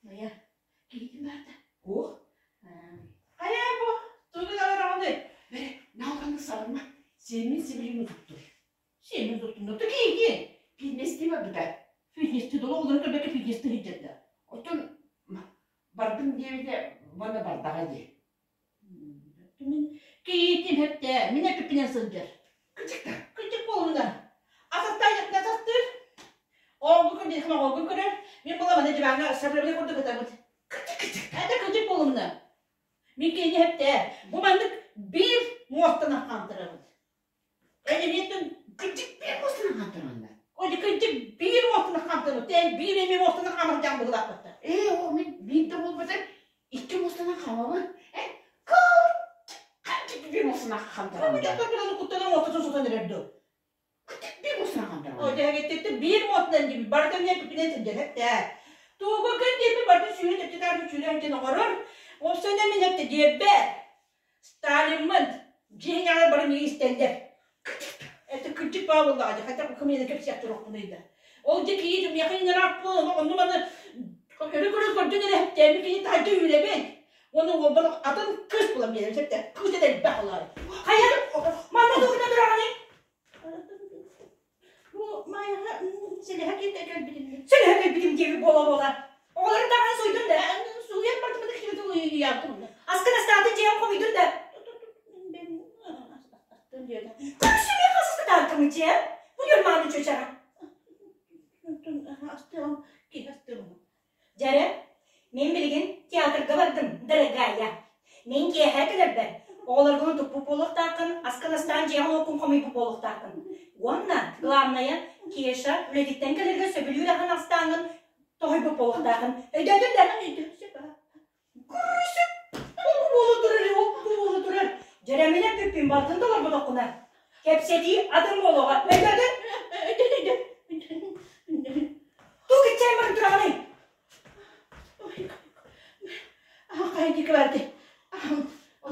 Майа, киһитин баарда. Туох? Хайа бу, тугу олороҕунуй? Бэрэ, наалҕаны саҕынма. Сиэммин сибилигин утуктур. Сиэммин туттунна. Киһи. Фитнестии барбыта. Фитнести доло олору көрбөккө фитнести сылдьарда. Оттон бардым диэбитэ уонна бардаҕа дии. Мин кийиитим хэптэ, мин эпиппинэн сылдьар. Кырдьык да. Кырдьык буолумна. Асастаан якна асастыыр. Оҕоҥ көрдүн, оҕоҥ көрөр. Мин була маны диваҥҥа сабырабыта курдук ытабыт. Кырдьык, кырдьык. Это кырдьык буолумна. Мин киһини хэптэ. Бу маннык биир муостанан хаамтарабыт. Эн Кырдьык биир муостанан хаамтараҕын да? Ой, кырдьык биир муостанан хаамтарабыт. Эн биир эмиэ муостанан хаамар быһылаахпыттар. Ээ, оо, мин биир да буолбатар икки муостанан хаамабын. Э, кырдьык биир муостанан хаамтараҕын да? Кырдьык куттанан муостатын сотон эрэр дуу? Кырдьык биир муостанан хаамтараҕын Ой, дэһэгиттиттэ биир муостанан диэбит. Барыта эмиэ пипинэн сылдьар эттээ. Тугу кын диэбит барыта сүүрэ төптө сүүрэ диэн оҥорор. Уопсайынан мин эттэ диэбэт. Сталиммын дьиэҥэҕэ бары миигин истэллэр. Это кырдьык баа буоллаҕа дии, хотя бы кымыйаны кэпсиэх туруохпунуй да. Ол дьэ кийиит миэхэ иҥэраах буолан онно маны өрө көрөн көрдөн эрэ хэптээми кини таһырдьа үүрэбин. Уонна уолбар атын кыыс булан биэрэр сөптө. Кыыс да элбэх олоор. Хайа, манна тугуна тураҕыный? Бу Майаҕа сэлэһэ кэлбитим. Сэлэһэ кэлбитим диэби буола-буола. Оҕолорун даҕаны суйдун да. Сууйан бардым да киһи уйаабытым. Аскын астаатын дьиэҕин хомуйдун да. Көрсүмэ хасыстатааккамы дьиэ. Бу ньурмааны чүчэҕэ. Астыам, киһи астыам. Дьэрэ, мин билигин театрга бардым, дорогая. Мин киэһэ кэлэрбэр оҕолоргун туппут буолуохтааххын, аскын астаан дьиэҕин-уоккун хомуйбут буолуохтааххын. Уонна, главное, Кеша үлэтиттэн кэлэргэ сөбүлүүр аһын астааҥҥын тоһуйбут буолуохтааххын. Өйдөөтүҥ да? Күрүсүк! Ол буола турар, ол буола турар. Дьэрэминэ бүппүн бартын толорботоххуна. Кэпсэтии атын буолуоҕа. Өйдөөтүҥ? Тук иччээн баран тураҕыный? Хайа диэки барды?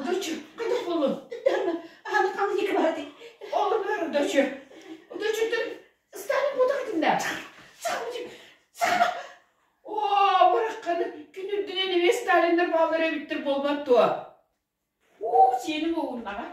Дочу, хайдах буоллун? Аны ханна диэки барды? Ол бар, дочу. Дочуттан Сталин буотах этиннэ. Оо, барахханы күн үрдүнэн эмиэ Сталиннар бааллар эбиттэр буолбат дуо? Уу, сиэним угуннаҕа.